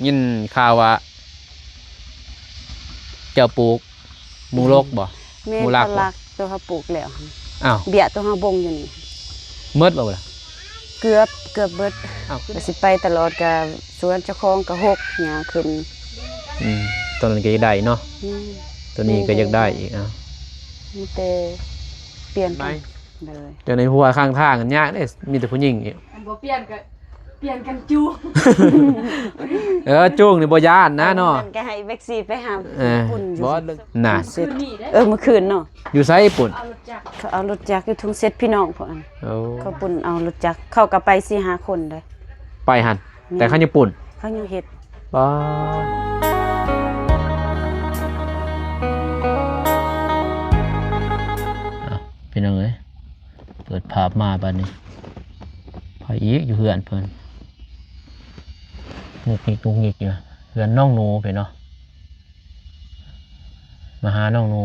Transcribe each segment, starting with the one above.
ຍິນຂ່າວວ່າ ເຈົ້າປູກໝູ່ລົກບໍ່? ແມ່ນ ໝູ່ລັກບໍ່? ເຂົາລັກ ໂຕເຮົາປູກແລ້ວຫັ້ນ. ອ້າວ ເບ້ຍໂຕເຮົາບົ່ງຢູ່ນີ້ ໝົດບໍ່ລະ? ເກືອບ ເກືອບເບິດ. ອ້າວ ກໍຊິໄປຕະຫຼອດ ກໍສວນເຈົ້າຂອງກໍຮົກ ຫຍ້າຂຶ້ນ. ອືມ ຕອນນັ້ນກໍຢາກໄດ້ເນາະ. ແມ່ນ ໂຕນີ້ກໍຢາກໄດ້ອີກ. ອ້າວ ມີແຕ່ປ່ຽນກັນ. ໂດຍ ເຈົ້າໃນຫົວຂ້າງທາງຍາກເດ້ ມີແຕ່ຜູ້ຍິງອີກ. ອັນບໍ່ປ່ຽນກໍປ່ຽນກັນຈູງ. ເອີ ຈູງນີ້ບໍ່ຢ້ານນະເນາະ. ເອີ ມັນກໍໃຫ້ເບັກຊີໄປຫາ ເອີ ປຸ້ນຢູ່ ບໍ່ນະ ຄືນນີ້ເດ້. ເອີ ມື້ຄືນເນາະ. ຢູ່ໃສປຸ້ນ? ເຂົາເອົາລົດຈັກ ເຂົາເອົາລົດຈັກຢູ່ທົ່ງເສັດພີ່ນ້ອງພຸ້ນ. ໂອ້ ເຂົາປຸ້ນເອົາລົດຈັກ ເຂົາກໍໄປສີ່ຫ້າຄົນເດ້ ໄປຫັ້ນ. ແມ່ນ ແຕ່ເຂົາຍັງປຸ້ນ ເຂົາຍັງເຮັດ. ປ້າ ອ້າວ ພີ່ນ້ອງເອີຍ ເປີດພາບມາບາດນີ້ ໃຜອີກຢູ່ເຮືອນເພິ່ນ ງຸກງິກງຸກງິກຢູ່ ເຮືອນນ້ອງໜູເພິ່ນເນາະ. ມາຫານ້ອງໜູ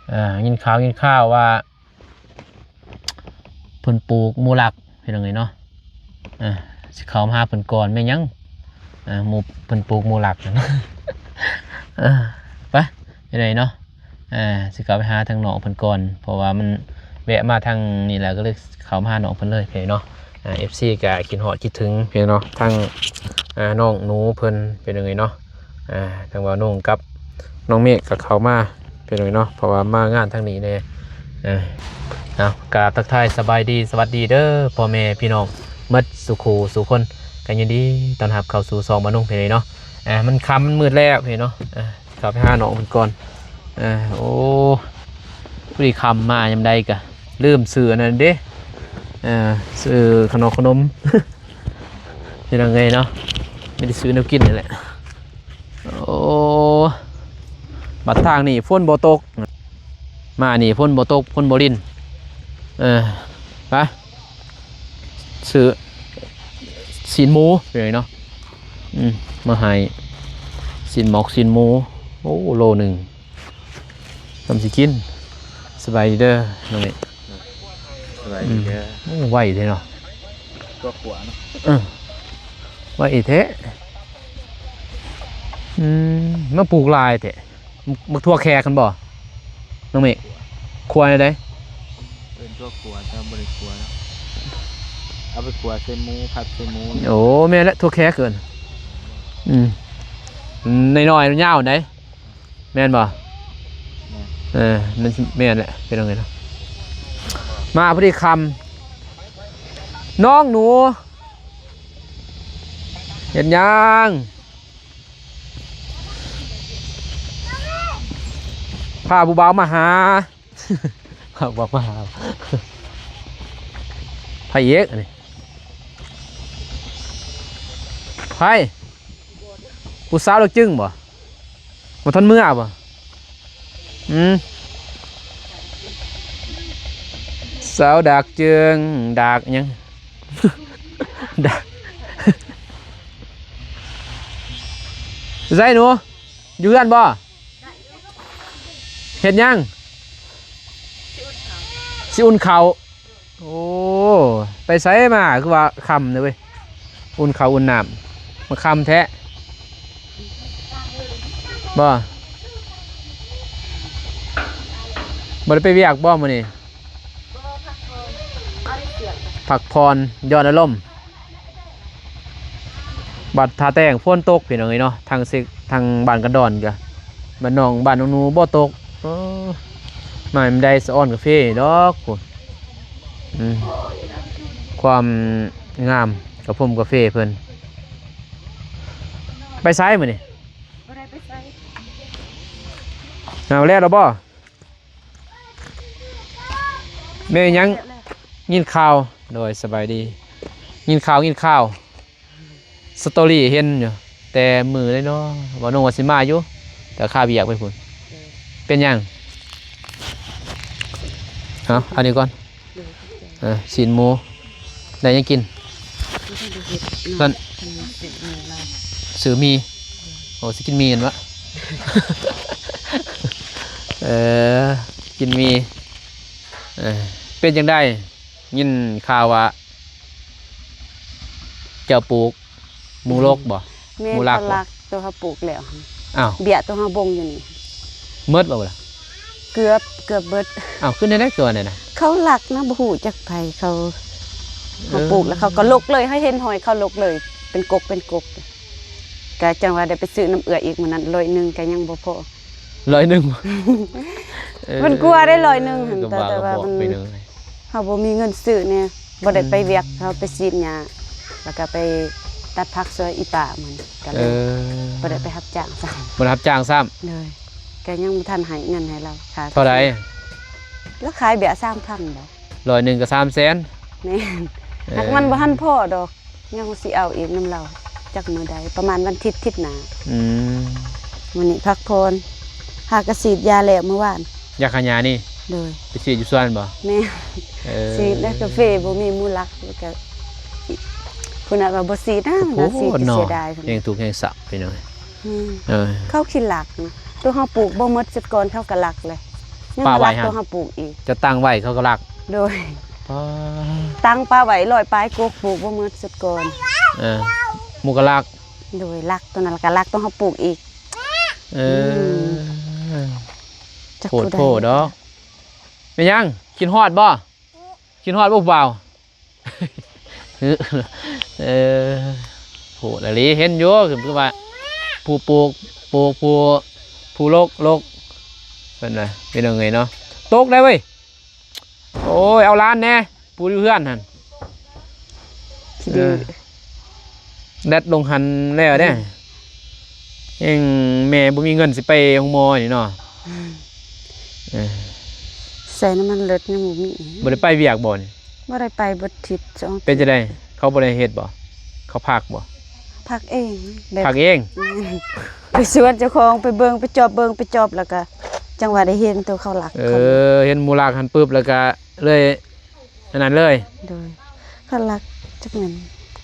ເອີ ຍິນຂ່າວ ຍິນຂ່າວວ່າ ເພິ່ນປູກໝູ່ລັກ ພີ່ນ້ອງເອີຍເນາະ. ເອີ ຊິເຂົ້າມາຫາເພິ່ນກ່ອນ ແມ່ນຫຍັງ ເອີ ໝູ່ ເພິ່ນປູກໝູ່ລັກ. ເອີ ໄປ ພີ່ນ້ອງເອີຍເນາະ. ເອີ ຊິເຂົ້າໄປຫາທາງນ້ອງເພິ່ນກ່ອນ ເພາະວ່າມັນແວະມາທາງນີ້ແລ້ວ ກໍເລີຍເຂົ້າມາຫານ້ອງເພິ່ນເລີຍ ພີ່ນ້ອງເນາະ. ເອີ ເອັຟຊີ ກໍຄິດຮອດຄິດເຖິງ ພີ່ນ້ອງເນາະ ທາງ ອ່າ ນ້ອງໜູເພິ່ນ ພີ່ນ້ອງເອີຍເນາະ. ອ່າ ທາງບ່າວນຸ່ງກັບນ້ອງເມກກໍເຂົ້າມາ ພີ່ນ້ອງເນາະ ເພາະວ່າມາງານທາງນີ້ແດ່. ເອີ ເອົາ ກາບທັກທາຍສະບາຍດີ ສະຫວັດດີເດີ ພໍ່ແມ່ພີ່ນ້ອງໝົດສູ່ຄູ່ສູ່ຄົນ ກໍຍິນດີຕ້ອນຮັບເຂົ້າສູ່ຊ່ອງບ່າວນຸ່ງ ພີ່ນ້ອງເນາະ. ອ່າ ມັນຄ່ຳ ມັນມືດແລ້ວ ພີ່ນ້ອງເນາະ. ອ່າ ເຂົ້າໄປຫານ້ອງເພິ່ນກ່ອນ. ເອີ ໂອ້ ພໍດີຄ່ຳ ມາຍາມໃດກະລືມຊື້ອັນນັ້ນເດ້ ເອີ ຊື້ຂະໜົມ ຂະໜົມ ເຮັດຫຍັງເອີຍເນາະ ມີແຕ່ຊື້ແນວກິນນີ້ແຫຼະ. ໂອ້ ບັດທາງນີ້ຝົນບໍ່ຕົກ ມານີ້ຝົນບໍ່ຕົກ ຝົນບໍ່ລິນ. ເອີ ໄປ ຊື້ຊີ້ນໝູເລີຍເນາະ. ອືມ ມາໃຫ້ ຊີ້ນໝອກຊີ້ນໝູ ໂອ້ ໂລໜຶ່ງ ສ່ຳຊິກິນ. ສະບາຍດີເດີນ້ອງເມກ. ສະບາຍດີເດີ. ອືມ ໂອ້ ໄວແທ້ເນາະ ຕົວຂົວເນາະ. ເອີ ໄວແທ້. ອືມ ມາປູກຫຼາຍແທ້. ໝາກຖົ່ວແຂກຫັ້ນບໍ່ນ້ອງເມກ? ຂົ້ວແນວໃດ? ເອີ້ນຖົ່ວຂົ້ວ ແຕ່ບໍ່ໄດ້ຂົ້ວນະ ເອົາໄປຂົ້ວໃສ່ໝູ ຜັດໃສ່ໝູ. ໂອ້ ແມ່ນແຫຼະ ຖົ່ວແຂກເອີ້ນ. ອືມ ນ້ອຍໆ ຍາວໃດ໋ ແມ່ນບໍ່? ແມ່ນ. ເອີ ນັ້ນແມ່ນແຫຼະ ເປັນຈັ່ງໃດເນາະ. ມາພໍດີຄ່ຳ ນ້ອງໜູ ເຮັດຫຍັງ? ພາຜູ້ບ່າວມາຫາ ພາຜູ້ບ່າວມາຫາ ໃຜອີກອັນນີ້? ໃຜ? ຜູ້ສາວດາກຈຶງບໍ່? ບໍ່ທັນເມືອບໍ່? ອືມ ສາວດາກຈຶງ ດາກຫຍັງ? ດາກ ຢູ່ໃສໜູ? ຢູ່ເຮືອນບໍ່? ເຮັດຫຍັງ? ຊິອຸ່ນເຂົ້າ. ໂອ້ ໄປໃສມາ ຄືວ່າຄ່ຳເດ້ເວີຍ ອຸ່ນເຂົ້າອຸ່ນນ້ຳ ມາຄ່ຳແທ້. ບໍ່ ບໍ່ໄດ້ໄປວຽກບໍ່ມື້ນີ້? ພັກຜ່ອນ ຢ່ອນອາລົມ. ບັດທ່າແຕງຝົນຕົກ ພີ່ນ້ອງເອີຍເນາະ ທາງເຊກ ທາງບ້ານກະດອນກະ ບ້ານນ້ອງ ບ້ານນ້ອງໜູບໍ່ຕົກ. ເອີ ມາແມ່ນໄດ້ສະອອນກາເຟດອກພຸ້ນ. ອືມ ຄວາມງາມກະພົມກາເຟເພິ່ນ. ໄປໃສມື້ນີ້? ບໍ່ໄດ້ໄປໃສ. ເອົາແລ້ວລະບໍ່? ແມ່ນຫຍັງ? ຍິນຂ່າວ ໂດຍ ສະບາຍດີ ຍິນຂ່າວ ຍິນຂ່າວ ສະຕໍຣີເຫັນຢູ່ແຕ່ມື້ໃດເນາະ ວ່ານ້ອງວ່າຊິມາຢູ່ ແຕ່ຄາວຽກໄປພຸ້ນ. ເປັນຫຍັງ? ເອົາ ອັນນີ້ກ່ອນ. ເອີ ຊີ້ນໝູ ໄດ້ຫຍັງກິນ? ບໍ່ທັນໄດ້ເຮັດເນາະ ຊັ້ນ ຄັນເຮັດເປັນມື້ລະ ຊື້ໝີ່. ໂອ້ ຊິກິນໝີ່ຫັ້ນວະ. ເອີ ກິນໝີ່. ເອີ ເປັນຈັ່ງໃດ? ຍິນຂ່າວວ່າເຈົ້າປູກໝູລົກບໍ່? ແມ່ນ ໝູ່ລັກ ເຂົາລັກ ບໍ່? ຕົວເຮົາປູກແລ້ວ ອ້າວ ເບ້ຍຕົວເຮົາບົ່ງຢູ່ນີ້ ໝົດບໍ່ລະ? ເກືອບ ເກືອບເບິດ. ອ້າວ ຄືແນວໃດ ຄືວ່າແນວນັ້ນ? ເຂົາລັກນະ ບໍ່ຮູ້ຈັກໃຜ ເຂົາ ເອີ ເຮົາປູກແລ້ວເຂົາກໍລົກເລີຍ ເຮົາເຫັນຮອຍເຂົາລົກເລີຍ ເປັນກົກເປັນກົກ ກະຈັ່ງວ່າໄດ້ໄປຊື້ນຳເອື້ອຍອີກມື້ນັ້ນ ຮ້ອຍໜຶ່ງກະຍັງບໍ່ພໍ. ຮ້ອຍໜຶ່ງ ເອີ ມັນກວ່າໄດ້ຮ້ອຍໜຶ່ງຫັ້ນ ກໍ ແຕ່ ວ່າ ແຕ່ວ່າ ກໍບອກ ມັນ ໄປເລີຍ ເຮົາບໍ່ມີເງິນຊື້ແດ່ ບໍ່ໄດ້ໄປວຽກ ອືມ ເຮົາໄປສີດຫຍ້າ ແລ້ວກໍໄປຕັດຜັກຊ່ວຍອີ່ປ້າມັນ ກໍເລີຍ ເອີ ບໍ່ໄດ້ໄປຮັບຈ້າງຊ້ຳ ບໍ່ໄດ້ຮັບຈ້າງຊ້ຳ ໂດຍ ກໍຍັງບໍ່ທັນໃຫ້ເງິນໃຫ້ລາວ ຄ່າ ເທົ່າໃດ? ລາວຂາຍເບ້ຍສາມພັນບໍ? ຮ້ອຍໜຶ່ງກໍສາມແສນ ແມ່ນ ເອີ ຫາກມັນບໍ່ທັນພໍດອກ ຍັງຊິເອົາອີກນຳລາວຈັກມື້ໃດ ປະມານວັນທິດທິດໜ້າ ອືມ ມື້ນີ້ພັກຜ່ອນ ຫາກະສີດຢາແລ້ວມື້ວານ ຢາຂ້າຫຍ້ານີ້ ໂດຍ ໄປສີດຢູ່ສວນບໍ? ແມ່ນ ເອີ ສີດໃນກາເຟ ບໍ່ມີໝູ່ລັກ ແລ້ວກະຜູ້ນັ້ນວ່າບໍ່ສີດນະ ລາວສີດ ເສຍດາຍ ແຮງທຸກແຮງສັບ ພີ່ນ້ອງ ອືມ ເອີ ເຂົາຂີ້ລັກນະ ຕົວເຮົາປູກບໍ່ໝົດ ເສຍກ່ອນເຂົາກໍລັກແລ້ວ ຍັງມາລັກຕົວເຮົາປູກອີກ ຈະຕັ້ງໄວ້ເຂົາກໍລັກ ໂດຍ ຕັ້ງປະໄວ້ຮ້ອຍປາຍກົກ ປູກບໍ່ໝົດ ສຸດກ່ອນ ເອີ ໝູ່ກໍລັກ ໂດຍ ລັກຕົວນັ້ນ ແລ້ວກໍລັກຕົວເຮົາປູກອີກ ເອີ ອືມ ຈັກ ໂພດ ຜູ້ໃດ ໂພດດອກ ແມ່ນຫຍັງ? ຄິດຮອດບໍ່? ຄິດຮອດບໍ່ຜູ້ບ່າວ? ເອີ ໂພດອີ່ຫຼີ ເຫັນຢູ່ ຄືວ່າ ຜູ້ປູກ ປູກ ຜູ້ ຜູ້ລົກ ລົກ ເພິ່ນວ່າ ພີ່ນ້ອງເອີຍເນາະ ຕົກໄດ້ເວີຍ ໂອ້ຍ ເອົາຫຼານແດ່ ຜູ້ຢູ່ເຮືອນຫັ້ນ ເອີ ແດດລົງຫັ້ນແລ້ວເດ້ ອືມ ແຮງແມ່ບໍ່ມີເງິນຊິໄປໂຮງໝໍນີ້ເນາະ ອືມ ເອີ ໃສ່ນ້ຳມັນເລືອດຍັງບໍ່ມີ ບໍ່ໄດ້ໄປວຽກບໍ່ນີ້? ບໍ່ໄດ້ໄປເບິດທິດສອງ ເປັນຈັ່ງໃດ ເຂົາບໍ່ໄດ້ເຮັດບໍ່? ເຂົາພັກບໍ່? ພັກເອງ ແບບ ພັກເອງ ແມ່ນ ໄປສວນເຈົ້າຂອງ ໄປເບິ່ງ ໄປຈອບເບິ່ງ ໄປຈອບ ແລ້ວກະຈັ່ງວ່າໄດ້ເຫັນໂຕເຂົາລັກ ເອີ ເຫັນໝູ່ລັກຫັ້ນປຶບ ແລ້ວກະເລີຍ ອັນນັ້ນເລີຍ ໂດຍ ເຂົາລັກ ຈັກແມ່ນ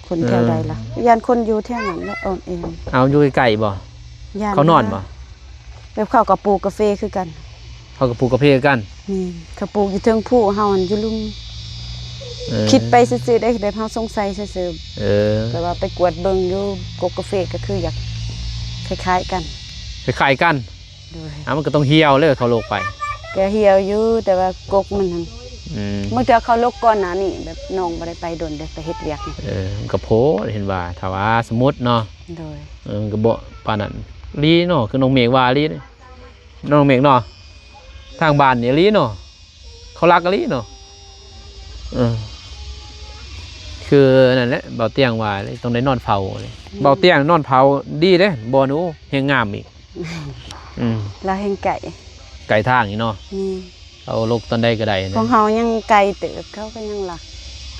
ຄົນແຖວໃດລະ ເອີ ຢ້ານຄົນຢູ່ແຖວນັ້ນແຫຼະ ອ້ອມແອ້ມ ເອົາ ຢູ່ໃກ້ໆບໍ່? ຢ້ານ ເຂົານອນບໍ່? ແບບເຂົາກໍປູກກາເຟຄືກັນ ເຂົາກໍປູກກາເຟຄືກັນ ແມ່ນ ເຂົາປູກຢູ່ເທິງພູ ເຮົາຫັ້ນຢູ່ລຸ່ມ ເອີ ຄິດໄປຊື່ໆເດ້ ແບບເຮົາສົງໄສຊື່ໆ ເອີ ແຕ່ວ່າໄປກວດເບິ່ງຢູ່ກົກກາເຟກໍຄືຢາກຄ້າຍໆກັນ ຄ້າຍໆກັນ ໂດຍ ອ່າ ມັນກໍຕ້ອງຫ່ຽວເລີຍ ເຂົາລົກໄປ ກໍຫ່ຽວຢູ່ ແຕ່ວ່າກົກມັນຫັ້ນ ອືມ ບາງເທື່ອເຂົາລົກກ່ອນໜ້ານີ້ ແບບນ້ອງບໍ່ໄດ້ໄປດົນເດ້ ໄປເຮັດວຽກນີ້ ເອີ ມັນກໍໂພດ ເຫັນວ່າ ຖ້າວ່າສົມມຸດເນາະ ໂດຍ ເອີ ມັນກໍບໍ່ປານນັ້ນ ອີ່ຫຼີເນາະ ຄືນ້ອງເມກວ່າອີ່ຫຼີເດ້ ນ້ອງເມກເນາະ ທາງບ້ານນີ້ອີ່ຫຼີເນາະ ເຂົາລັກອີ່ຫຼີເນາະ ເອີ ຄືນັ້ນແຫຼະ ເບົາຕຽງວ່າ ຕ້ອງໄດ້ນອນເຝົ້າ ອືມ ເບົາຕຽງນອນເຝົ້າດີເດ້ ບ່ອນ ໂອ້ ແຮງງາມອີກ ອືມ ລາວແຮງໄກ ໄກທາງອີກເນາະ ແມ່ນ ເຂົາລົກຕອນໃດກໍໄດ້ນະ ຂອງເຮົາຍັງໄກເຕີບ ເຂົາກໍຍັງລັກ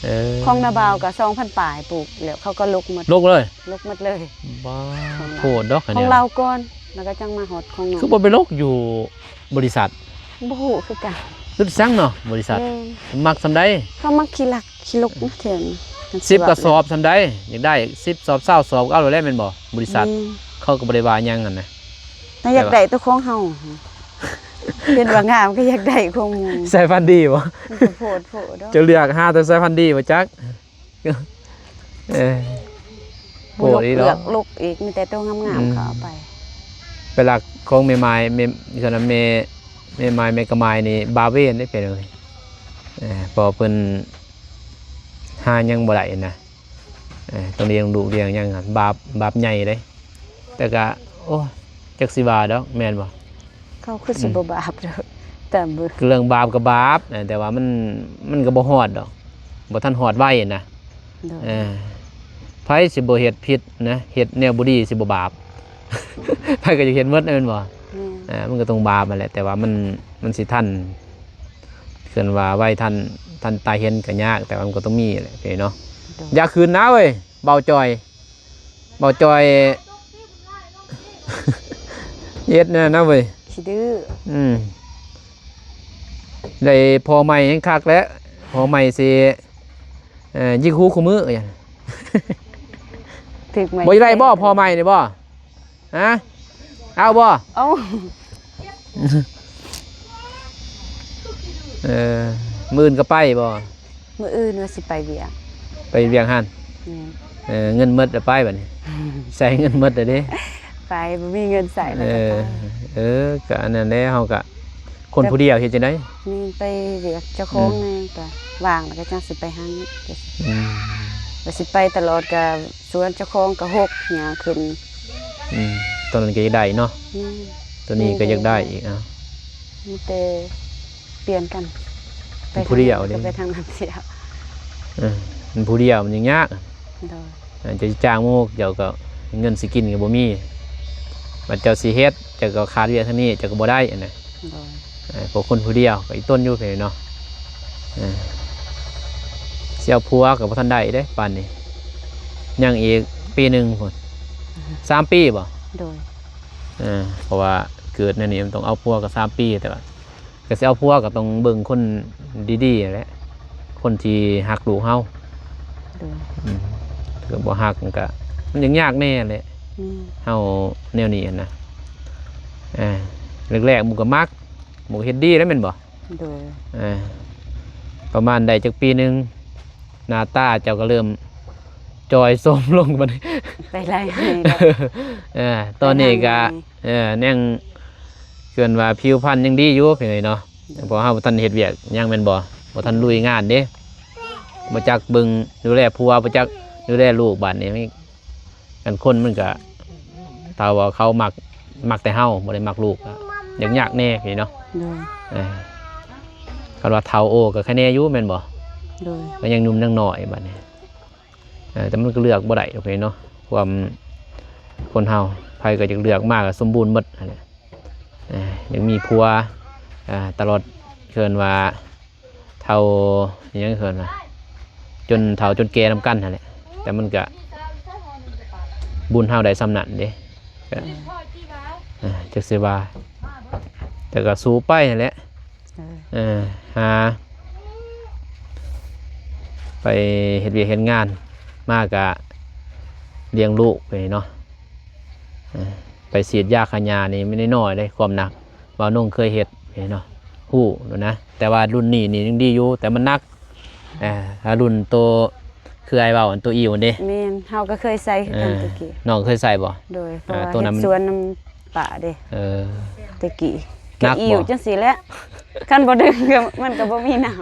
ເອີ ຂອງນ້າບ່າວກໍສອງພັນປາຍ ປູກແລ້ວເຂົາກໍລົກໝົດ ລົກເລີຍ ລົກໝົດເລີຍ ບ້າ ຂອງລາວ ໂພດດອກ ຂອງລາວກ່ອນ ແລ້ວກໍຈັ່ງມາຮອດຂອງນ້ອງ ຄືບໍ່ໄປລົກຢູ່ບໍລິສັດ? ບໍ່ຮູ້ຄືກັນ ຄືສັງເນາະ ບໍລິສັດ ແມ່ນ ມັກສ່ຳໃດ? ເຂົາມັກຂີ້ລັກຂີ້ລົກນະ ແຖວນີ້ ສິບກະສອບສ່ຳໃດ? ຢາກໄດ້ສິບສອບ ຊາວສອບ ກໍເອົາໂລດແຫຼະແມ່ນບໍ່? ບໍລິສັດ ແມ່ນ ເຂົາກໍບໍ່ໄດ້ວ່າຫຍັງຫັ້ນນະ ແຕ່ຢາກໄດ້ແຕ່ຂອງເຮົາ ເຫັນວ່າງາມກໍຢາກໄດ້ຂອງໝູ່ ສາຍພັນດີບໍ່? ມັນກໍໂພດໂພດດອກ ຈະເລືອກຫາແຕ່ສາຍພັນດີບໍ່ຈັກ ເອີ ໂພດອີ່ຫຼີ ເລືອກລູກອີກ ມີແຕ່ໂຕງາມໆ ອືມ ເຂົາເອົາໄປ ໄປລັກຂອງແມ່ໝາຍ ແມ່ ເຂົານຳແມ່ ແມ່ໝາຍ ແມ່ກະໝາຍນີ້ບາບເວນເດ້ ເປັນເອີຍ ເອີ ເພາະເພິ່ນຫາຫຍັງບໍ່ໄດ້ນະ ເອີ ຕ້ອງລ້ຽງລູກລ້ຽງຫຍັງ ບາບ ບາບໃຫຍ່ເດ້ ແຕ່ກະ ໂອ້ ຈັກຊິວ່າດອກ ແມ່ນບໍ່? ເຂົາຄືຊິ ອືມ ບໍ່ບາບດອກ ຕາມເບິ່ງ ເລື່ອງບາບກໍບາບນະ ແຕ່ວ່າມັນ ມັນກໍບໍ່ຮອດດອກ ບໍ່ທັນຮອດໄວນະ ໂດຍ ເອີ ໃຜຊິບໍ່ເຮັດຜິດນະ ເຮັດແນວບໍ່ດີຊິບໍ່ບາບ ໃຜກໍຢາກເຮັດໝົດແມ່ນບໍ່? ແມ່ນ ເອີ ມັນກໍຕ້ອງບາບຫັ້ນແຫຼະ ແຕ່ວ່າມັນ ມັນຊິທັນ ເອີ້ນວ່າໄວທັນ ທັນຕາເຫັນກໍຍາກ ແຕ່ວ່າມັນກໍຕ້ອງມີແຫຼະເນາະ ໂດຍ ຢ່າຂຶ້ນນະເວີຍ ເບົາຈ່ອຍ ເບົາຈ່ອຍ ເຮັດແນວນັ້ນເວີຍ ຂີ້ດື້ ອືມ ໄດ້ພໍ່ໃໝ່ແຮ່ງຄັກແລ້ວ ພໍ່ໃໝ່ຊິ ເອີ ຍິກຫູຄູ່ມື້ ຖືກໄໝ້ ບໍ່ໄດ້ບໍ່ ແຊະ ພໍ່ໃໝ່ນີ້ບໍ່? ຮະ ເອົາບໍ່? ເອົາ ເອີ ມື້ອື່ນກໍໄປບໍ່? ມື້ອື່ນວ່າຊິໄປວຽກ ໄປວຽກຫັ້ນ ແມ່ນ ເອີ ເງິນໝົດແລ້ວໄປບັດນີ້ ໃຊ້ເງິນໝົດແລ້ວເດ້ ໄປ ບໍ່ມີເງິນໃຊ້ແລ້ວກໍໄປ ເອີ ກໍອັນນັ້ນແຫຼະ ເຮົາກໍຄົນຜູ້ດຽວເຮັດຈັ່ງໃດ ແມ່ນ ໄປວຽກເຈົ້າຂອງ ອືມ ແດ່ ກໍວ່າງແລ້ວກໍຈັ່ງຊິໄປຫາເງິນ ອືມ ວ່າຊິໄປຕະຫຼອດກໍສວນເຈົ້າຂອງກໍຮົກຫຍັງຂຶ້ນ ອືມ ຕອນນັ້ນກໍຢາກໄດ້ເນາະ ແມ່ນ ຕອນນີ້ກໍຢາກໄດ້ອີກ ເອົ້າ ມີແຕ່ປ່ຽນກັນ ໄປ ຜູ້ດຽວເດ້ ໄປທາງນັ້ນດຽວ ເອີ ມັນຜູ້ດຽວມັນຍາກ ໂດຍ ເຈົ້າຊິຈ້າງໝູ່ ເຈົ້າກໍເງິນຊິກິນກໍບໍ່ມີ ບັດເຈົ້າຊິເຮັດ ເຈົ້າກໍຂາດວຽກທາງນີ້ ເຈົ້າກໍບໍ່ໄດ້ຫັ້ນນະ ໂດຍ ເອີ ເພາະຄົນຜູ້ດຽວກໍອີຕົນຢູ່ເດ້ເນາະ ເອີ ຊິເອົາຜົວກໍບໍ່ທັນໄດ້ເດ້ປານນີ້ ຍັງອີກປີໜຶ່ງພຸ້ນ ສາມປີບໍ່ ໂດຍ ເອີ ເພາະວ່າເກີດແນວນີ້ມັນຕ້ອງເອົາຜົວກໍສາມປີ ແຕ່ວ່າ ກໍຊິເອົາຜົວກໍຕ້ອງເບິ່ງຄົນດີໆແຫຼະ ຄົນທີ່ຮັກລູກເຮົາ ໂດຍ ອືມ ຖ້າບໍ່ຮັກມັນກໍ ມັນຍາກໆແດ່ແຫຼະ ແມ່ນ ເຮົາແນວນີ້ຫັ້ນນະ ອ່າ ແລກໆໝູ່ກໍມັກ ໝູ່ເຮັດດີແລ້ວແມ່ນບໍ່ ໂດຍ ອ່າ ປະມານໄດ້ຈັກປີໜຶ່ງ ໜ້າຕາເຈົ້າກໍເລີ່ມຈ່ອຍໂຊມລົງບັດນີ້ ໄປໄລ່ໃຫ້ແລ້ວ ເອີ ຕອນນີ້ກໍ ໄປຫາໃໝ່ ເອີ ຍັງ ເອີ້ນວ່າຜິວພັນຍັງດີຢູ່ພີ່ນ້ອງເນາະ ເພາະເຮົາບໍ່ທັນເຮັດວຽກຫຍັງແມ່ນບໍ່ ບໍ່ທັນລຸຍງານເດ້ ບໍ່ຈັກເບິ່ງດູແລຜົວ ບໍ່ຈັກດູແລລູກ ບາດນີ້ອັນຄົນມັນກະ ຖ້າວ່າເຂົາມັກ ມັກແຕ່ເຮົາ ບໍ່ໄດ້ມັກລູກ ກະຍາກໆແດ່ພີ່ນ້ອງເນາະ ໂດຍ ເອີ ຄັນວ່າເຖົ້າໂອກະຄະແນຢູ່ແມ່ນບໍ່ ໂດຍ ກະຍັງໜຸ່ມຍັງນ້ອຍບາດນີ້ ເອີ ແຕ່ມັນກໍເລືອກບໍ່ໄດ້ດອກເນາະ ຄວາມຄົນເຮົາ ໃຜກໍຢາກເລືອກມາກໍສົມບູນໝົດຫັ້ນແຫຼະ ເອີ ຢາກມີຜົວ ອ່າ ຕະຫຼອດ ເອີ້ນວ່າເຖົ້າ ອີຫຍັງເອີ້ນວ່າ ຈົນເຖົ້າຈົນແກ່ນຳກັນຫັ້ນແຫຼະ ແຕ່ມັນກະ ບຸນເຮົາໄດ້ສ່ຳນັ້ນເດ້ ກະ ເອີ ຈັກຊິວ່າ ແຕ່ກໍສູ້ໄປຫັ້ນແຫຼະ ເອີ ເອີ ຫາໄປເຮັດວຽກເຮັດງານ ມາກະລ້ຽງລູກໄປເນາະ ເອີ ໄປສີດຢາຂ້າຫຍ້ານີ້ມັນນ້ອຍເດ້ ຄວາມໜັກ ບ່າວນົງເຄີຍເຮັດເນາະ ຮູ້ໂລດນະ ແຕ່ວ່າລຸ້ນນີ້ນີ້ຍັງດີຢູ່ ແຕ່ມັນໜັກ ເອີ ຖ້າລຸ້ນໂຕ ຄືອ້າຍເວົ້າ ອັນໂຕອີ່ວເດ້ ແມ່ນ ເຮົາກໍເຄີຍໃສ່ຄືກັນ ເອີ ແຕ່ກີ້ ນ້ອງເຄີຍໃສ່ບໍ່? ໂດຍ ເພາະວ່າເຮັດສວນນຳປ້າເດ້ ເອີ ແຕ່ກີ້ ໜັກບໍ່? ກໍອີ່ວຈັ່ງຊີ້ແຫຼະ ຄັນບໍ່ດຶງກໍ ມັນກໍບໍ່ມີນ້ຳ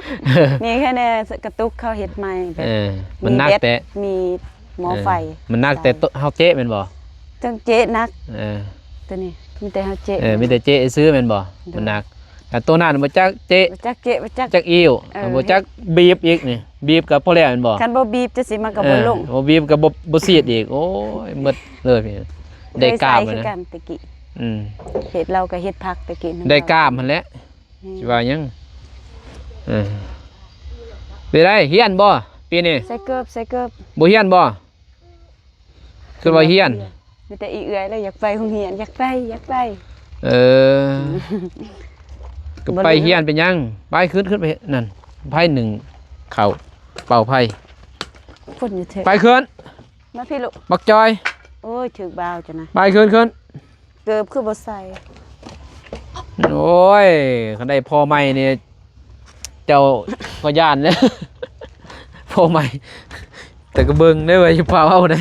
ນີ້ແຄ່ແນ່ກະຕຸກເຂົາເຮັດໃໝ່ແບບ ເອີ ມັນໜັກແຕ່ ມີໝໍ້ໄຟ ເອີ ມັນໜັກແຕ່ໂຕເຮົາເຈະແມ່ນບໍ່? ຈັ່ງເຈະໜັກ ເອີ ໂຕນີ້ມີແຕ່ເຮົາເຈະ ເອີ ມີແຕ່ເຈະຊື່ແມ່ນບໍ່? ໂດຍ ມັນໜັກ ແຕ່ໂຕນັ້ນບໍ່ຈັກເຈະ ບໍ່ຈັກເຈະ ບໍ່ຈັກ ຈັກອີ່ວ ເອີ ບໍ່ຈັກບີບອີກນີ້ ບີບກໍພໍແລ້ວແມ່ນບໍ່? ຄັນບໍ່ບີບຈັ່ງຊີ້ມັນກໍບໍ່ລົງ ເອີ ບໍ່ບີບກໍບໍ່ ບໍ່ສີດອີກ ໂອ້ຍ ໝົດເລີຍ ໄດ້ກ້າມແລ້ວນະ ຄືກັນແຕ່ກີ້ ອືມ ເຮັດ ລາວກໍເຮັດຜັກແຕ່ກີ້ ໄດ້ກ້າມຫັ້ນແຫຼະ ແມ່ນ ຊິວ່າຫຍັງ ເອີ ເປັນໃດ ຮຽນບໍ່ປີນີ້? ໃສ່ເກີບ ໃສ່ເກີບ ບໍ່ຮຽນບໍ່? ຄືວ່າຮຽນ ມີແຕ່ອີເອື້ອຍແຫຼະຢາກໄປໂຮງຮຽນ ຢາກໄປ ຢາກໄປ ເອີ ກໍໄປຮຽນເປັນຫຍັງ? ໄປຂຶ້ນ ຂຶ້ນໄປນັ້ນ ໄຟໜຶ່ງເຂົ້າ ເປົ່າໄຟ ຄົນຢູ່ເທິງ ໄປຂຶ້ນ ມາພີ້ລູກ ບັກຈອຍ ໂອ້ຍ ຖືກບ່າວເຈົ້ານະ ໄປຂຶ້ນ ຂຶ້ນ ເກີບຄືບໍ່ໃສ່ ໂອ້ຍ ຄັນໄດ້ພໍ່ໃໝ່ນີ້ ເຈົ້າກໍຢ້ານແຫຼະ ພໍ່ໃໝ່ ແຕ່ກໍເບິ່ງເດີ ຢ່າພາເວົ້າເດີ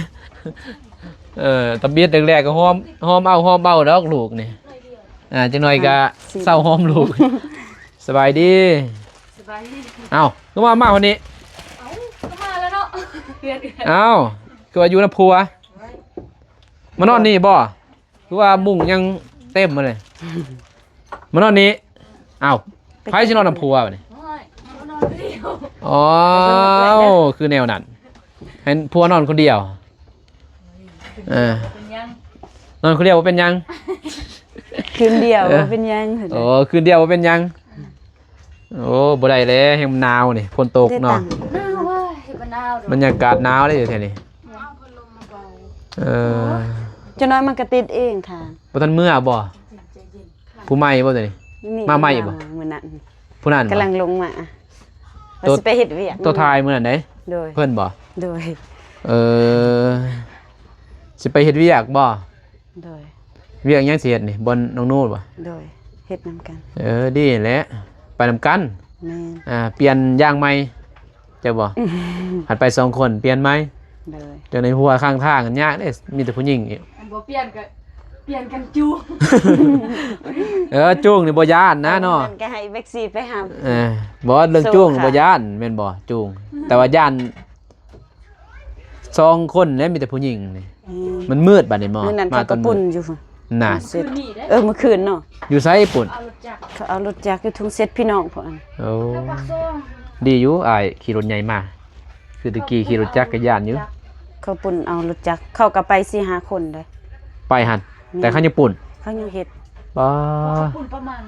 ເອີ ຕຳອິດແລກໆກໍຫອມ ຫອມເອົາ ຫອມເອົາດອກລູກນີ້ ອ່າ ຈັກໜ້ອຍກໍເຊົາຫອມລູກ ສະບາຍດີ ສະບາຍດີ ເອົ້າ ຄືວ່າມາວັນນີ້ ເອົ້າ ກໍມາແລ້ວເນາະ ເຮືອນ ເອົ້າ ຄືວ່າຢູ່ນຳຜົວ ມານອນນີ້ບໍ່? ຄືວ່າມຸ້ງຍັງເຕັມມາເລີຍ ມານອນນີ້ ອ້າວ ໃຜຊິນອນນຳຜົວບັດນີ້? ໂອ້ຍ ມານອນຜູ້ດຽວ ອ້າວ ຄືແນວນັ້ນ ໃຫ້ຜົວນອນຄົນດຽວ ເອີ ເປັນຫຍັງ ນອນຄົນດຽວບໍ່ເປັນຫຍັງ ຄືນດຽວ ເອີ ບໍ່ເປັນຫຍັງ ໂອ້ ຄືນດຽວບໍ່ເປັນຫຍັງ ໂອ້ ບໍ່ໄດ້ແລ້ວ ແຮງມັນໜາວນີ້ ຝົນຕົກເນາະ ໜາວເວີຍ ເຮັດບໍ່ໜາວດອກ ບັນຍາກາດໜາວເດ້ຢູ່ແຖວນີ້ ເອີ ຈັກໜ້ອຍມັນກໍຕິດເອງຄ່ະ ບໍ່ທັນເມືອບໍ່? ຜູ້ໃໝ່ບໍ່ຕົວນີ້? ນີ້ ມາໃໝ່ບໍ່? ມື້ນັ້ນ ຜູ້ນັ້ນບໍ່? ກຳລັງລົງມາ ວ່າຊິໄປເຮັດວຽກ ໂຕຖ່າຍມື້ນັ້ນເດ້? ໂດຍ ເພິ່ນບໍ່? ໂດຍ ເອີ ຊິໄປເຮັດວຽກບໍ່? ໂດຍ ວຽກຫຍັງຊິເຮັດນີ້ ບ່ອນນ້ອງນູດບໍ່? ໂດຍ ເຮັດນຳກັນ ເອີ ດີແຫຼະ ໄປນຳກັນ ແມ່ນ ອ່າ ປ່ຽນຢ່າງໃໝ່ ເຈົ້າບໍ່? ຫັນໄປສອງຄົນ ປ່ຽນໃໝ່ ໂດຍ ຈັ່ງໃນຫົວຂ້າງທາງຍາກເດ້ ມີແຕ່ຜູ້ຍິງອີກ ອັນບໍ່ປ່ຽນກໍປ່ຽນກັນຈູງ ເອີ ຈູງນີ້ບໍ່ຢ້ານນະເນາະ ມັນກໍໃຫ້ແບັກຊີໄປຫາ ເອີ ບໍ່ ເລື່ອງຈູງ ໂຊຄາ ບໍ່ຢ້ານແມ່ນບໍ່? ຈູງ ແຕ່ວ່າຢ້ານ ສອງຄົນແຫຼະ ມີແຕ່ຜູ້ຍິງນີ້ ອືມ ມັນມືດບາດນີ້ໝໍ ມື້ນັ້ນ ມາຕອນມືດ ເຂົາກໍປຸ້ນຢູ່ ນ່າ ເອີ ມື້ຄືນເນາະ ຢູ່ໃສປຸ້ນ? ເຂົາເອົາລົດຈັກຢູ່ທົ່ງເສັດພີ່ນ້ອງພຸ້ນ ໂອ້ ດີຢູ່ອ້າຍຂີ່ລົດໃຫຍ່ມາ ຄືແຕ່ກີ້ຂີ່ລົດຈັກກໍຢ້ານຢູ່ ເຂົາປຸ້ນເອົາລົດຈັກ ເຂົາກໍໄປສີ່ຫ້າຄົນເດ້ ໄປຫັ້ນ ແມ່ນ ແຕ່ເຂົາຍັງປຸ້ນ ເຂົາຍັງເຮັດ ປ້າ ເຂົາປຸ້ນປະມານ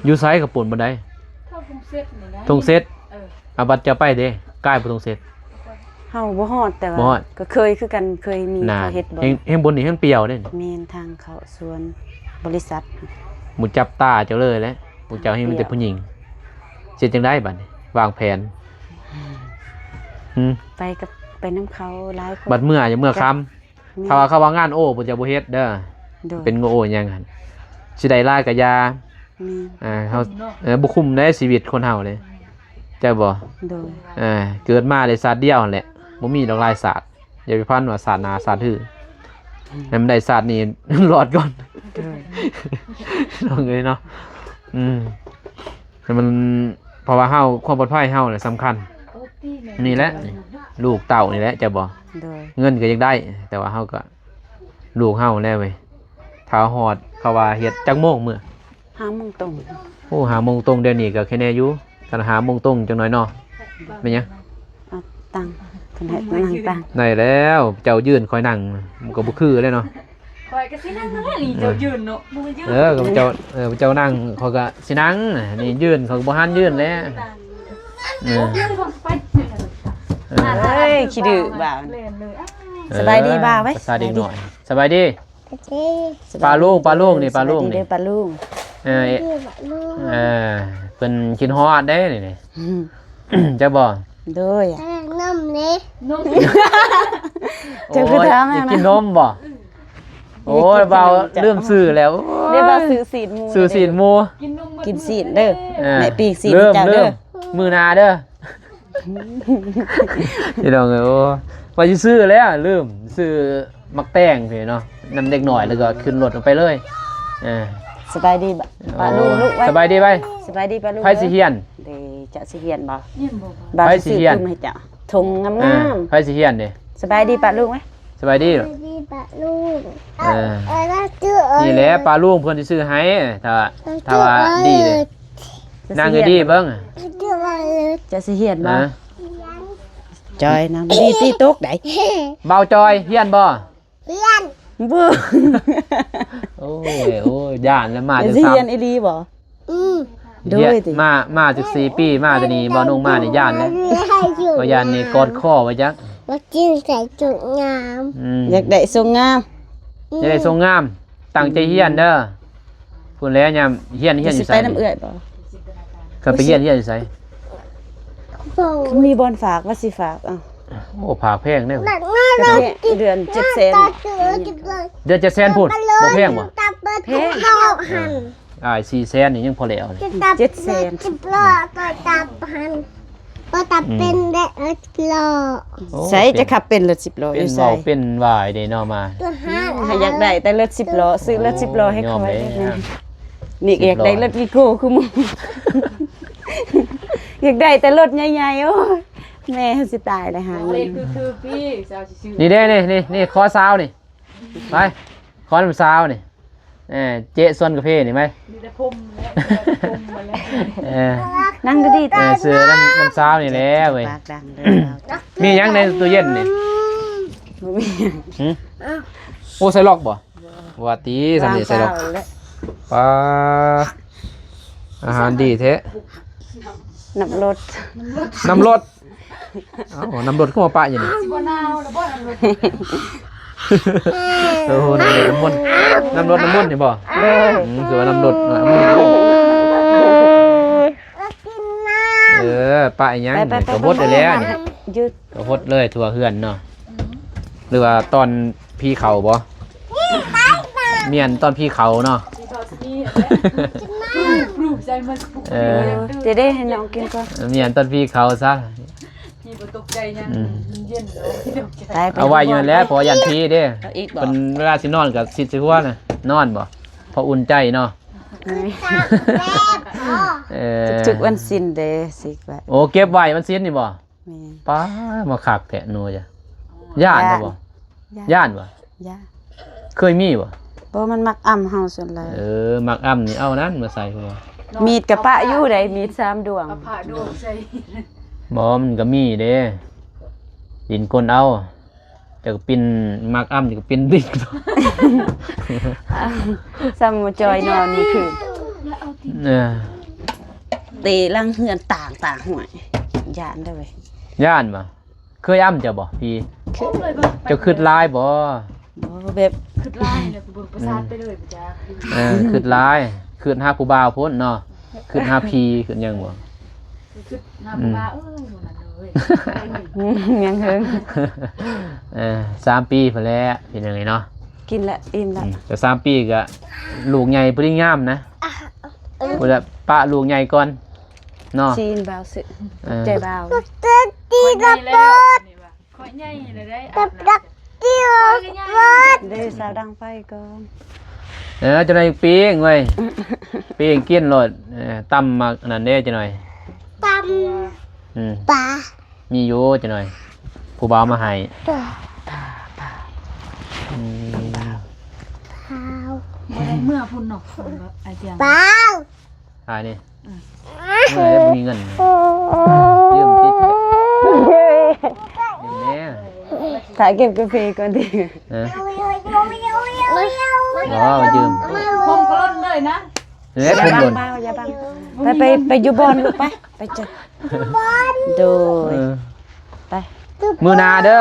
ຢູ່ໃສເຂົາປຸ້ນບ່ອນໃດ? ເຂົາທົ່ງເສັດນີ້ນະ ທົ່ງເສັດ ເອີ ອາ ບັດເຈົ້າໄປເດ້ ກາຍບໍ່ທົ່ງເສັດ ເຮົາບໍ່ຮອດ ແຕ່ວ່າ ບໍ່ຮອດ ກໍເຄີຍຄືກັນ ເຄີຍມີ ນ່າ ເຂົາເຮັດບໍ່ ແຮ່ງ ແຮ່ງບົນນີ້ແຮ່ງປ່ຽວເດ້ ແມ່ນ ທາງເຂົ້າສວນບໍລິສັດ ໝູ່ຈັບຕາເຈົ້າເລີຍແຫຼະ ໝູ່ເຈົ້າແຮ່ງມີແຕ່ຜູ້ຍິງ ເຮັດຈັ່ງໃດບັດນີ້ ວາງແຜນ ອືມ ໄປກັບ ໄປນຳເຂົາຫຼາຍຄົນ ບັດເມື່ອ ຢ່າເມື່ອຄຳ ແມ່ນ ຖ້າວ່າເຂົາວ່າງານໂອ້ ເພິ່ນຈະບໍ່ເຮັດເດີ ໂດຍ ເປັນໂອ້ຫຍັງຫັ້ນ ຊິໄດ້ຫຼາຍກະຢ່າ ແມ່ນ ອ່າ ເຮົາ ເອີ ບໍ່ຄຸ້ມເດ້ຊີວິດຄົນເຮົາເດ້ ເຈົ້າບໍ່? ໂດຍ ເອີ ເກີດມາໄດ້ຊາດດຽວຫັ້ນແຫຼະ ບໍ່ມີດອກຫຼາຍຊາດ ຢ່າໄປຝັນວ່າຊາດໜ້າຊາດຮື ໃຫ້ມັນໄດ້ຊາດນີ້ລອດກ່ອນ ໂດຍ ນ້ອງເອີຍເນາະ ອືມ ໃຫ້ມັນ ເພາະວ່າເຮົາ ຄວາມປອດໄພເຮົາແຫຼະສຳຄັນ ນີ້ແຫຼະ ລູກເຕົ້ານີ້ແຫຼະ ເຈົ້າບໍ່? ໂດຍ ເງິນກໍຢາກໄດ້ ແຕ່ວ່າເຮົາກໍ ລູກເຮົາແຫຼະເວີຍ ຖ້າຮອດ ເຂົາວ່າເຮັດຈັກໂມງມື້? ຫ້າໂມງຕົງ ໂອ້ ຫ້າໂມງຕົງ ດຽວນີ້ກໍແຄ່ແນ່ຢູ່ ຄັນຫ້າໂມງຕົງຈັກໜ້ອຍເນາະ ແມ່ນຫຍັງ? ເອົາຕັ່ງ ເພິ່ນໃຫ້ນັ່ງຕັ່ງ ໄດ້ແລ້ວ ເຈົ້າຢືນຂ້ອຍນັ່ງ ມັນກໍບໍ່ຄືແລ້ວເນາະ ຂ້ອຍກໍຊິນັ່ງນັ້ນແຫຼະ ນີ້ເຈົ້າຢືນເນາະ ບໍ່ແມ່ນຢືນ ເອີ ກໍເຈົ້າ ເອີ ເຈົ້ານັ່ງ ຂ້ອຍກໍຊິນັ່ງ ນີ້ຢືນ ຂ້ອຍກໍບໍ່ຫັນຢືນແຫຼະ ເອີ ເອີຍ ຂີ້ດື້ບ່າວ ແລ່ນເລີຍ ເອີ ສະບາຍດີບ່າວເວີຍ ສະບາຍດີເດັກນ້ອຍ ສະບາຍດີ ປາລຸງ ປາລຸງນີ້ ປາລຸງນີ້ ເອີ ເອີ ເພິ່ນຄິດຮອດເດ້ນີ້ ເຈົ້າບໍ່? ໂດຍ ນົມນີ້ ນົມ ເຈົ້າຄືຖາມ ໂອ້ຍ ຢາກກິນນົມບໍ່? ໂອ້ຍ ເວົ້າລືມຊື່ແລ້ວ ໄດ້ວ່າຊື້ຊີ້ນໝູ ຊື້ຊີ້ນໝູ ກິນນົມ ກິນຊີ້ນເດີ ເອີ ແມ່ປີ້ງຊີ້ນເຈົ້າເດີ ມື້ໜ້າເດີ ພີ່ນ້ອງເອີຍ ໂອ້ ວ່າຊິຊື້ແລ້ວ ລືມ ຊື້ໝາກແຕງພີ້ເນາະ ນຳເດັກນ້ອຍ ແລ້ວກໍຂຶ້ນລົດອອກໄປເລີຍ ເອີ ສະບາຍດີປາລຸງ ລູກ ສະບາຍດີໄວ ສະບາຍດີປາລຸງ ໃຜຊິຮຽນ ເດ້ ເຈົ້າຊິຮຽນບໍ່? ບ່າວຊິຊື້ປຶ້ມໃຫ້ເຈົ້າ ຖົງງາມໆ ໃຜຊິຮຽນເດ້ ສະບາຍດີປາລຸງເວີຍ ສະບາຍດີ ສະບາຍດີປາລຸງ ເອີ ນີ້ແຫຼະ ປາລຸງເພິ່ນຊິຊື້ໃຫ້ ຖ້າ ຖ້າວ່າດີເດ້ ນັ່ງໃຫ້ດີເບິ່ງ ເຈົ້າຊິຮຽນບໍ່? ຮະ? ຈອຍ ນັ່ງດີໆ ຕິຕົກໃດ໋ ບ່າວຈອຍ ຮຽນບໍ່? ຮຽນ ບໍ່ ໂອ້ຍ ໂອ້ຍ ຢ້ານແລ້ວ ມາຈາກ ຊິຮຽນອີ່ຫຼີບໍ່? ອືມ ໂດຍ ມາ ມາຈັກສີ່ປີ ມາແຕ່ນີ້ ບໍ່ນຸ່ງມານີ້ຢ້ານແລ້ວ ບໍ່ຢ້ານນີ້ກອດຄໍໄວ້ຈັກ ບໍ່ກິນໃສ່ຈຸງງາມ ອືມ ຢາກໄດ້ຊົງງາມ ອືມ ຢາກໄດ້ຊົງງາມ ຕັ້ງໃຈຮຽນເດີ ພຸ້ນແຫຼະ ຍາມຮຽນ ຮຽນຢູ່ໃສ? ຊິໄປນຳເອື້ອຍບໍ່? ຄັນໄປຮຽນ ຮຽນຢູ່ໃສ? ມີບ່ອນຝາກ ວ່າຊິຝາກ ເອົ້າ ໂອ້ ຝາກແພງເດ້ ເດືອນເຈັດແສນ ເດືອນເຈັດແສນພຸ້ນ ບໍ່ແພງບໍ່? ແພງ ອ້າຍ ສີ່ແສນນີ້ຍັງພໍແລ້ວ ເຈັດແສນ ບໍ່ຕັບເປັນໄດ້ເອີດລໍ້ ໂອ້ ໃສ ເປັນ ຈະຂັບເປັນລົດສິບລໍ້ ເປັນ ຢູ່ໃສ ເວົ້າເປັນວ່າຍເດ້ເນາະ ມາ ໃຫ້ຢາກໄດ້ແຕ່ລົດສິບລໍ້ ຊື້ລົດສິບລໍ້ໃຫ້ຂ້ອຍ ຍອມແລ້ວ ນີ້ກໍຢາກໄດ້ລົດວີໂກ້ຄືໝູ່ ຢາກໄດ້ແຕ່ລົດໃຫຍ່ໆ ໂອ້ຍ ແມ່ຊິຕາຍແລ້ວຫາເງິນ ນີ້ເດ້ ນີ້ ນີ້ ນີ້ ຂໍຊາວນີ້ ໄປ ຂໍນຳຊາວນີ້ ເອີ ເຈະສວນກາເຟນີ້ໄປ ມີແຕ່ຜົມແຫຼະ ມີແຕ່ຜົມມາແລ້ວ ເອີ ນັ່ງດີໆ ເອີ ຊື້ນຳ ນຳຊາວນີ້ແຫຼະເວີຍ ປາກດັງເດີ ມີຫຍັງໃນຕູ້ເຢັນນີ້? ບໍ່ມີຫຍັງ ຫຶ? ໂອ້ ໃສ່ລັອກບໍ່? ວ່າຕິ ສ່ຳນີ້ໃສ່ລັອກ ປາ ອາຫານດີແທ້ ນ້ຳລົດ ນ້ຳລົດ ເອົ້າ ນ້ຳລົດຄືວ່າປະຢູ່ນີ້ ຊິບໍ່ໜາວລະບໍ່ນ້ຳລົດ ໂອ້ ນ້ຳລົດນ້ຳມົນ ນ້ຳລົດນ້ຳມົນນີ້ບໍ່? ເອີ ອືມ ຄືວ່ານ້ຳລົດ ນ້ຳມົນ ເອີ ປະອີຫຍັງ ໄປໆໆ ກໍຫົດໄດ້ແລ້ວນີ້ ຢຸດ ກໍຫົດເລີຍທົ່ວເຮືອນເນາະ ອືມ ຫຼືວ່າຕອນຜີເຂົ້າບໍ່? ແມ່ນຕອນຜີເຂົ້າເນາະ ເອີ ຈະໄດ້ໃຫ້ນ້ອງກິນກ່ອນ ແມ່ນຕອນຜີເຂົ້າຊະ ຜີບໍ່ຕົກໃຈຫຍັງ ອືມ ເຢັນເນາະ ໄປ ໄປ ເອົາໄວ້ຢູ່ຫັ້ນແຫຼະ ເພາະວ່າຢ້ານຜີເດ້. ເອົາອີກບໍ່? ເພິ່ນເວລາຊິນອນກໍຊິດໃສ່ຫົວນະ ນອນບໍ່? ພໍອຸ່ນໃຈເນາະ. ເອີ ທຸກໆວັນສິນເດ້ ຊິກໄວ້. ໂອ້ ເກັບໄວ້ວັນສິນນີ້ບໍ່? ແມ່ນ. ປ້າ ມາຄັກແທ້ໜູຈ້ະ. ຢ້ານບໍ່? ຢ້ານ ຢ້ານບໍ່? ຢ້ານ. ເຄີຍມີບໍ່? ບໍ່ ມັນມັກອຳເຮົາສ່ວນຫຼາຍ. ເອີ ມັກອຳນີ້ເອົານັ້ນມາໃສ່ຫົວ. ມີດກະປະຢູ່ໃດ໋ ມີດສາມດວງ ກະປະດວງໃສ່. ບໍ່ ມັນກະມີເດ້ ດິນກົ້ນເອົາ. ເຈົ້າກໍປິ່ນ ມັກອຳນີ້ກໍປິ່ນດິກ ສ່ຳໝູ່ຈອຍນອນມື້ຄືນ. ເອີ ເຕະຫຼັງເຮືອນຕ່າງໆ ຫ້ວຍ ຢ້ານເດ້ເວີຍ. ຢ້ານບໍ່? ເຄີຍອຳເຈົ້າບໍ່ ຜີ? ເຄີຍ. ເຈົ້າຄຶດຫຼາຍບໍ່? ບໍ່ ແບບຄຶດຫຼາຍແລ້ວ ປະສາດໄປເລີຍ ບໍ່ຈັກ. ເອີ ຄຶດຫຼາຍ ຄຶດຫາຜູ້ບ່າວພຸ້ນເນາະ ຄຶດຫາຜີ ຄຶດຫຍັງບໍ່? ຄຶດຫາຜູ້ບ່າວ ເອີຍ ໝູ່ນັ້ນເລີຍ ຍັງເຫິງ. ເອີ ສາມປີພຸ້ນແຫຼະ ເປັນຫຍັງນີ້ເນາະ. ກິນລະ ອີ່ມລະ. ອືມ ແຕ່ສາມປີກະລູກໃຫຍ່ພໍດີງາມນະ. ພຸ້ນລະ ປະລູກໃຫຍ່ກ່ອນເນາະ. ຊີນບ່າວຊື່ ເອີ ຂອບໃຈບ່າວ. ຂ້ອຍໃຫຍ່ແລ້ວ ຂ້ອຍໃຫຍ່ແລ້ວໄດ໋ ອາບນ້ຳ. ເດ້ ສາວດັງໄຟກ່ອນ. ເອີ ຈັກໜ້ອຍປີ້ງເວີຍ ປີ້ງກິນໂລດ. ເອີ ຕຳໝາກອັນນັ້ນເດ້ ຈັກໜ້ອຍ ຕຳ ອືມ ປາ ມີຢູ່ ຈັກໜ້ອຍ ຜູ້ບ່າວມາໃຫ້. ປາ ປາ ປາ ອືມ ປາ ບໍ່ໄດ້ເມືອພຸ້ນເນາະ ອ້າຍຈຽງ ປາ ອ້າຍນີ້ ອືມ ເມື່ອຍແລ້ວບໍ່ມີເງິນ ຢືມຕິດ ຢືມແດ່. ຖ້າເກັບກາເຟກ່ອນຕິ ເອີ ບໍ່ ຢືມ ຜົມກໍຫຼົ່ນເລີຍນະ. ເອີ ຜົມຫຼົ່ນ ຢ່າບັງ ຢ່າບັງ ໄປ ໄປ ໄປຢູ່ບ່ອນລູກ ໄປ ໄປເຈີ ໂດຍ ເອີ ໄປ ມື້ໜ້າເດີ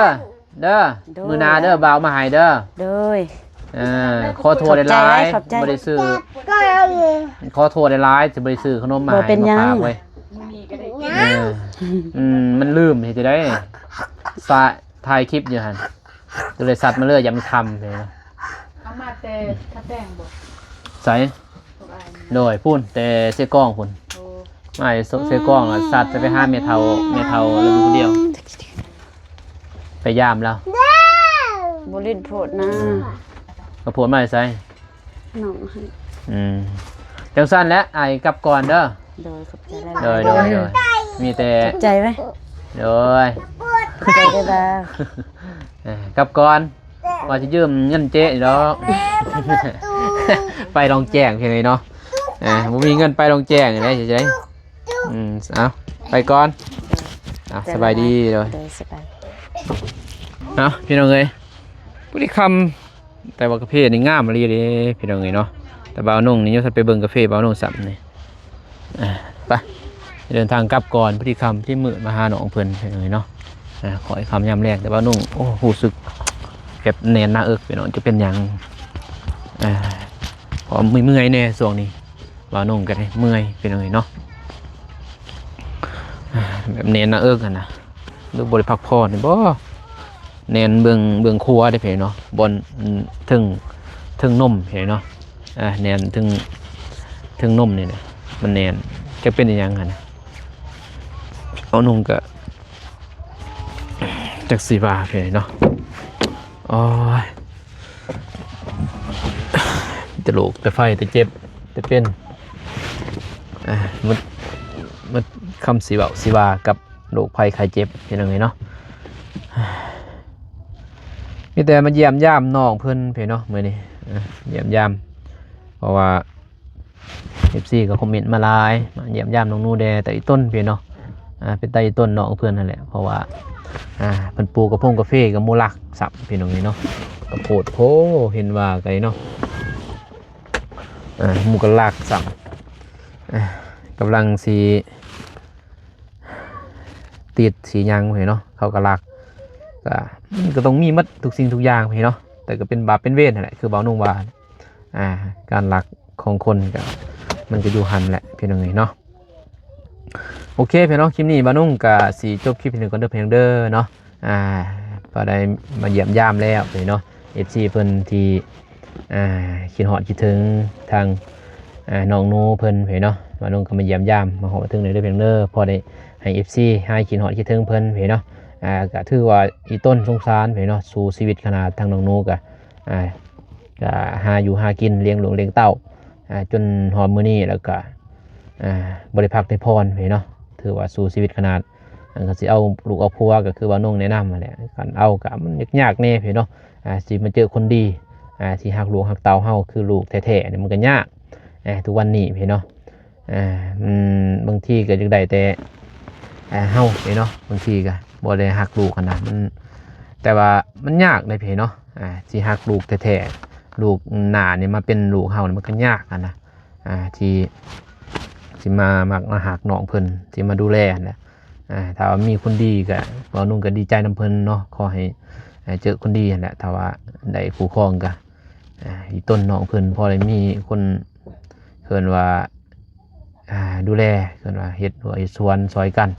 ເດີ ໂດຍ ມື້ໜ້າເດີ ບ່າວເອົາມາໃຫ້ເດີ ໂດຍ ເອີ ຂໍໂທດຫຼາຍໆ ຂອບໃຈ ບໍ່ໄດ້ຊື້ ຂອບໍ່ໄດ້ຊື້ ຂໍໂທດຫຼາຍໆ ທີ່ບໍ່ໄດ້ຊື້ຂະໜົມມາໃຫ້ ບໍ່ເປັນຫຍັງ ມາຝາກໄວ້ ມື້ນີ້ກໍໄດ້ກິນ ເອີ ອືມ ມັນລືມເຮັດຈັ່ງໃດ ສະ ຖ່າຍຄລິບຢູ່ຫັ້ນ ກໍເລີຍຊັດມາເລີຍ ຢ້ານມັນຄ່ຳ ເອົາມາແຕ່ທ່າແຕງບໍ່? ໃສ? ໂດຍ ພຸ້ນ ແຕ່ເຊກອງພຸ້ນ ໂອ້ ມາເຊກອງ ຊັດໄປຫາແມ່ເຖົ້າ ແມ່ເຖົ້າລາວຢູ່ຜູ້ດຽວ ໄປຢາມລາວ ບໍ່ຫຼິ້ນໂພດນະ ອືມ ກະໂພດມາແຕ່ໃສ? ນ້ອງໃຫ້ ອືມ ຈັ່ງຊັ້ນແຫຼະ ອ້າຍກັບກ່ອນເດີ ໂດຍ ຂອບໃຈຫຼາຍໆ ໂດຍ ໂດຍ ໂດຍ ມີແຕ່ ຂອບໃຈໄວ້ ໂດຍ ຂອບໃຈຫຼາຍໆ ເອີ ກັບກ່ອນ ວ່າຊິຢືມເງິນເຈ້ດອກ ໄປດອງແຈ້ງເພິ່ນເລີຍເນາະ ເອີ ບໍ່ມີເງິນໄປດອງແຈ້ງແລ້ວ ຊິໄດ້ ອືມ ເອົາ ໄປກ່ອນ ເອົາ ສະບາຍດີ ໂດຍ ໂດຍ ສະບາຍ ເອົາ ພີ່ນ້ອງເອີຍ ຜູ້ທີ່ຄຳ ແຕ່ວ່າກາເຟນີ້ງາມອີ່ຫຼີເດ້ພີ່ນ້ອງເອີຍເນາະ ແຕ່ບ່າວນຸ່ງນີ້ຍັງບໍ່ທັນໄປເບິ່ງກາເຟບ່າວນຸ່ງຊ້ຳນີ້ ອ່າ ໄປ ເດີນທາງກັບກ່ອນ ພໍດີຄ່ຳ ພໍດີມືດ ມາຫານ້ອງເພິ່ນພີ່ນ້ອງເອີຍເນາະ ອ່າ ຂໍໃຫ້ຄ່ຳຍາມແລງ ແຕ່ບ່າວນຸ່ງ ໂອ້ ຮູ້ສຶກແບບແໜ້ນໜ້າເອິກພີ່ນ້ອງ ຈະເປັນຫຍັງ ອ່າ ເພາະເມື່ອຍໆແດ່ຊ່ວງນີ້ ບ່າວນຸ່ງກໍໄດ້ເມື່ອຍພີ່ນ້ອງເອີຍເນາະ ອ່າ ແບບແໜ້ນໜ້າເອິກຫັ້ນນະ ຫຼືບໍ່ໄດ້ພັກຜ່ອນນີ້ບໍ ແໜ້ນເບື້ອງ ເບື້ອງຂົວເດ້ພີ່ນ້ອງເນາະ ບ່ອນ ອືມ ເທິງ ເທິງນົມພີ່ນ້ອງເນາະ ອ່າ ແໜ້ນເທິງ ເທິງນົມນີ້ແຫຼະ ມັນແໜ້ນ ຈັກເປັນອີ່ຫຍັງຫັ້ນນະ ເອົານຸ່ງກະ ຈັກຊິວ່າແບບໃດເນາະ ໂອ້ຍ ແຕ່ໂລກ ແຕ່ໄຂ້ ແຕ່ເຈັບ ແຕ່ເປັນ ເອີ ໝົດ ໝົດຄຳຊິເວົ້າຊິວ່າກັບໂລກໄພໄຂ້ເຈັບ ພີ່ນ້ອງເອີຍເນາະ ມີແຕ່ມາຢ້ຽມຢາມນ້ອງເພິ່ນພີ້ເນາະ ມື້ນີ້ ເອີ ຢ້ຽມຢາມ ເພາະວ່າ ເອັຟຊີກໍຄອມເມັນມາຫຼາຍ ມາຢ້ຽມຢາມນ້ອງໜູແດ່ ຕາອີ່ຕົນພີ້ເນາະ ອ່າ ເປັນຕາອີ່ຕົນນ້ອງເພິ່ນຫັ້ນແຫຼະ ເພາະວ່າ ອ່າ ເພິ່ນປູກກະພົງກາເຟກໍໝູລັກຊ້ຳ ພີ່ນ້ອງເອີຍເນາະ ກະໂພດໂພ ເຫັນວ່າໄກເນາະ ອ່າ ໝູກໍລັກຊ້ຳ ອ່າ ກຳລັງຊິ ຕິດສີຫຍັງເນາະ ເຂົາກໍລັກ ກໍ ມັນກໍຕ້ອງມີໝົດທຸກສິ່ງທຸກຢ່າງເນາະ ແຕ່ກໍເປັນບາບເປັນເວນຫັ້ນແຫຼະ ຄືບ່າວນຸ່ງວ່າ ອ່າ ການລັກຂອງຄົນກໍ ມັນກໍຢູ່ຫັ້ນແຫຼະ ພີ່ນ້ອງເອີຍເນາະ ໂອເຄ ພີ່ນ້ອງ ຄລິບນີ້ບ່າວນຸ່ງກໍຊິຈົບຄລິບເທົ່ານີ້ກ່ອນເດີ ພີ່ນ້ອງເດີເນາະ ອ່າ ກໍໄດ້ມາຢ້ຽມຢາມແລ້ວເນາະ ເອັຟຊີເພິ່ນທີ່ ອ່າ ຄິດຮອດຄິດເຖິງທາງ ອ່າ ນ້ອງໜູເພິ່ນເນາະ ບ່າວນຸ່ງກໍມາຢ້ຽມຢາມ ມາຮອດມາເຖິງເລີຍເດີ ພີ່ນ້ອງເດີ ພໍໄດ້ໃຫ້ເອັຟຊີຫາຍຄິດຮອດຄິດເຖິງເພິ່ນເນາະ ອ່າ ກໍຖືວ່າອີ່ຕົນສົງສານພີ່ນ້ອງເນາະ ສູ້ຊີວິດຂະໜາດ. ທາງນ້ອງໜູກໍ ອ່າ ກໍຫາຢູ່ຫາກິນ ລ້ຽງລູກລ້ຽງເຕົ້າ ອ່າ ຈົນຮອດມື້ນີ້ ແລ້ວກໍ ອ່າ ບໍ່ໄດ້ພັກໄດ້ຜ່ອນພີ່ນ້ອງເນາະ ຖືວ່າສູ້ຊີວິດຂະໜາດ. ອັນກໍຊິເອົາລູກເອົາຜົວ ກໍຄືວ່ານ້ອງແນະນຳຫັ້ນແຫຼະ ຄັນເອົາກໍມັນຍາກໆແດ່ພີ່ນ້ອງເນາະ ອ່າ ຊິມາເຈີຄົນດີ ອ່າ ທີ່ຮັກລູກຮັກເຕົ້າເຮົາ ຄືລູກແທ້ໆນີ້ ມັນກໍຍາກ ອ່າ ທຸກວັນນີ້ພີ່ນ້ອງເນາະ. ອ່າ ມັນ ບາງທີກໍຢາກໄດ້ແຕ່ ອ່າ ເຮົາເດ້ເນາະ ບາງທີກໍບໍ່ໄດ້ຮັກລູກຫັ້ນນະ ມັນ ແຕ່ວ່າມັນຍາກເດ້ພີ່ນ້ອງເນາະ ອ່າ ທີ່ຮັກລູກແທ້ໆ ລູກໜ້ານີ້ມາເປັນລູກເຮົານີ້ ມັນກໍຍາກຫັ້ນນະ ອ່າ ທີ່ຊິມາມັກມາຮັກນ້ອງເພິ່ນ ທີ່ມາດູແລຫັ້ນແຫຼະ. ອ່າ ຖ້າວ່າມີຄົນດີກໍ ເວົ້າໜຶ່ງກໍດີໃຈນຳເພິ່ນເນາະ ຂໍໃຫ້ ໃຫ້ເຈີຄົນດີຫັ້ນແຫຼະ. ຖ້າວ່າໄດ້ຄູ່ຄອງກໍ ອ່າ ອີ່ຕົນນ້ອງເພິ່ນ ພໍໄດ້ມີຄົນ ເອີ້ນວ່າ ອ່າ ດູແລ ເອີ້ນວ່າເຮັດຮົ້ວເຮັດສວນຊ່ອຍກັນ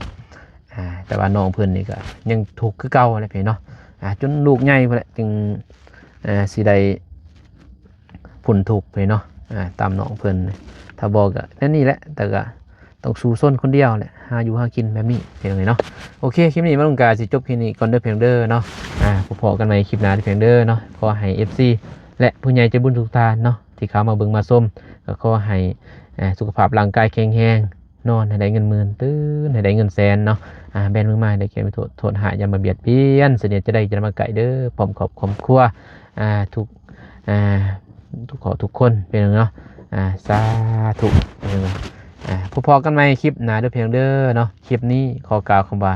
ອ່າ ແຕ່ວ່ານ້ອງເພິ່ນນີ້ກໍຍັງທຸກຄືເກົ່າແຫຼະພີ່ນ້ອງເນາະ ອ່າ ຈົນລູກໃຫຍ່ພຸ້ນແຫຼະ ຈຶ່ງ ອ່າ ຊິໄດ້ພົ້ນທຸກພີ່ນ້ອງເນາະ ອ່າ ຕາມນ້ອງເພິ່ນ. ຖ້າບໍ່ກໍແນວນີ້ແຫຼະ ແຕ່ກໍຕ້ອງສູ້ຊົນຄົນດຽວແຫຼະ ຫາຢູ່ຫາກິນແບບນີ້ພີ່ນ້ອງເອີຍເນາະ. ໂອເຄ ຄລິບນີ້ມາລຸງກາຊິຈົບພຽງນີ້ກ່ອນເດີພີ່ນ້ອງເດີເນາະ ອ່າ ພໍ້ກັນໃໝ່ຄລິບໜ້າເດີພີ່ນ້ອງເດີເນາະ. ຂໍໃຫ້ເອັຟຊີ ແລະ ຜູ້ໃຫຍ່ໃຈບຸນທຸກທ່ານເນາະ ທີ່ເຂົ້າມາເບິ່ງມາຊົມ ກໍຂໍໃຫ້ ອ່າ ສຸຂະພາບຮ່າງກາຍແຂງແຮງ ນອນໃຫ້ໄດ້ເງິນໝື່ນ ຕື່ນໃຫ້ໄດ້ເງິນແສນເນາະ ອ່າ ແບນມືມາໃຫ້ໄດ້ແກ່ມີໂທດ ໂທດຮ້າຍຢ່າມາບຽດບຽນ ສະເໜັດຈະໄດ້ຈະນຳມາໃກ້ເດີ ພ້ອມຄອບຄອບຄົວ ອ່າ ທຸກ ອ່າ ທຸກເຄາະທຸກຄົນພີ່ນ້ອງເນາະ ອ່າ ສາທຸພີ່ນ້ອງ. ອ່າ ພໍ້ກັນໃໝ່ຄລິບໜ້າເດີພີ່ນ້ອງເດີເນາະ ຄລິບນີ້ຂໍກ່າວຄຳວ່າ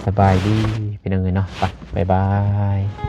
ສະບາຍດີພີ່ນ້ອງເອີຍເນາະ ໄປ ບາຍບາຍ.